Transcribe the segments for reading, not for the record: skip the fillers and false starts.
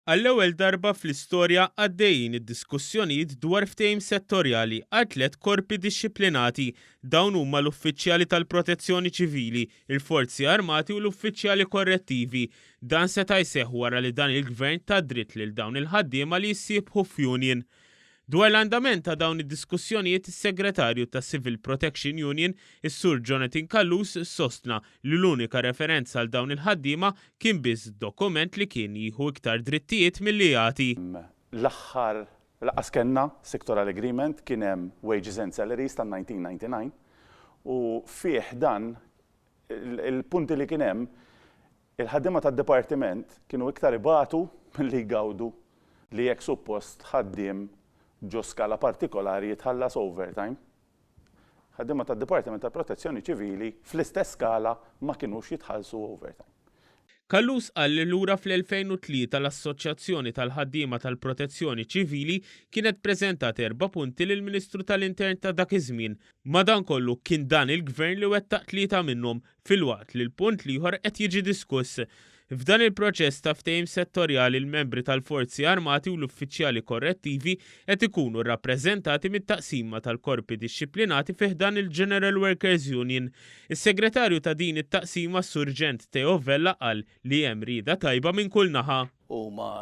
Għall-ewwel darba fl-istorja għaddejjin id-diskussjonijiet dwar ftehim settorjali għal tlett korpi dixxiplinati. Dawn huma l-uffiċjali tal-Protezzjoni Ċivili, il-Forzi Armati u l-uffiċjali korrettivi. Dan seta' jseħħ wara li dan il-Gvern ta dritt lil dawn il-ħaddiema li jissiebħu f'union. Dwar l-andament ta' dawn id-diskussjonijiet is-Segretarju tas-Civil Protection Union, is-Sur Jonathan Callus sostna li l-unika referenza għal dawn il-ħaddiema kien biss dokument li kien jieħu iktar drittijiet milli jagħti. L-aħħar lanqas kellna sectoral agreement kien hemm wages and salaries tan-1999 u fih dan il-punti li kien hemm il-ħaddiema tad-dipartiment kienu iktar ibatu milli jgawdu li jekk suppost ħaddiem ġo skala partikolari jitħallas overtime, ħaddiema tad-Dipartiment tal-Protezzjoni Ċivili fl-istess skala ma kinux jitħallsu overtime. Callus qal li lura fl-2003 l-Assoċjazzjoni tal-Ħaddiema tal-Protezzjoni Ċivili kienet preżentat erba' punti lill-Ministru tal-Intern ta' dak iż-żmien. Madankollu kien dan il-Gvern li wettaq tlieta minnhom filwaqt li l-punt l-ieħor qed jiġi diskuss. F'dan il-proċess ta' ftehim settorjali l-membri tal-Forzi Armati u l-uffiċjali korrettivi qed ikunu rrappreżentati mit-taqsima tal-korpi dixxiplinati fi ħdan il-General Workers Union. Is-Segretarju ta' din it-taqsima s-Surġent Theo Vella qal li hemm rieda tajba minn kull naħa. Huma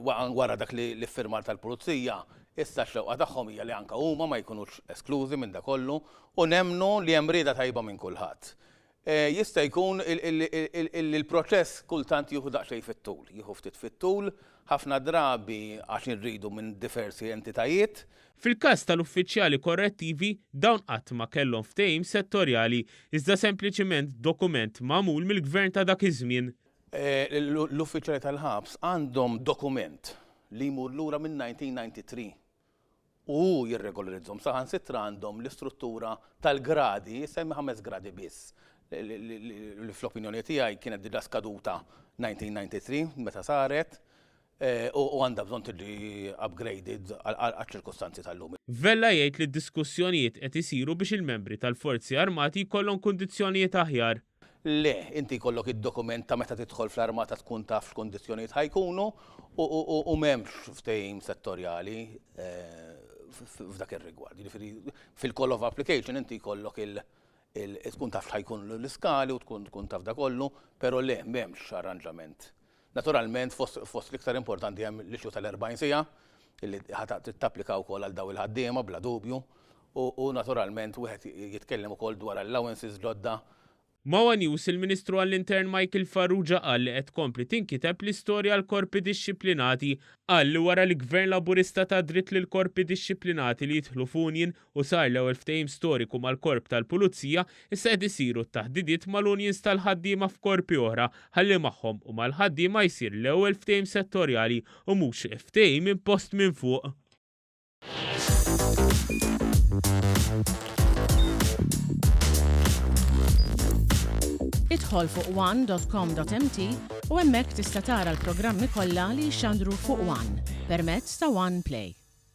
wara dak li l-iffirmar tal-Pulizija, issa x-xewqa tagħhom hija li anke huma ma jkunux esklużi minn dak kollu u nemmnu li hemm rieda tajba minn kulħadd. Jista' jkun illi l-proċess kultant jieħu daqsxejn fit-tul, jieħu ftit fit-tul, ħafna drabi għax irridu minn diversi entitajiet. Fil-każ tal-uffiċjali korrettivi, dawn qatt ma kellhom ftehim settorjali, iżda sempliċiment dokument magħmul mill-Gvern ta' dak iż-żmien. L-uffiċjali tal-ħabs għandhom dokument li jmur lura minn 1993 u hu jirregolarizzhom. Saħansitra għandhom l-istruttura tal-gradi, jsemmi ħames gradi biss, li fl-opinjoni tiegħi kienet diġà skaduta 1993 meta saret u għandha bżonn tiġi upgraded għaċ-ċirkustanzi tal-lum. Vella jgħid li d-diskussjonijiet qed isiru biex il-membri tal-Forzi Armati jkollhom kundizzjonijiet aħjar. Le, inti jkollok id-dokument ta' meta tidħol fl-armata tkun taf x'kundizzjonijiet ħa jkunu u m'hemmx ftehim settorjali f'dak ir-rigward. Jiġifieri fil-call of application inti jkollok il tkun taf x'ħa jkunu l-iskali u tkun tkun taf da kollu, però le m'hemmx arranġament. Naturalment fost fost l-iktar importanti hemm l-issue tal-40 siegħa illi ħa tapplika wkoll għal dawn il-ħaddiema bla dubju u naturalment wieħed jitkellem ukoll dwar allowances ġodda Ma' one News, il-Ministru għall-Intern Michael Farrugia qal li qed tkompli tinkiteb l-istorja għall-korpi dixxiplinati. Qal li wara li Gvern Laburista ta dritt lill-korpi dixxiplinati li jidħlu f'union u sar l-ewwel ftehim storiku mal-Korp tal-Pulizija, issa qed isiru t-taħdidiet mal-unions tal-ħaddiema f'korpi oħra ħalli magħhom u mal-ħaddiema jsir l-ewwel ftehim settorjali u mhux ftehim impost minn fuq. Idħol fuq one.com.mt u hemmhekk tista' tara l-programmi kollha li jixxandru fuq One permezz ta' One Play.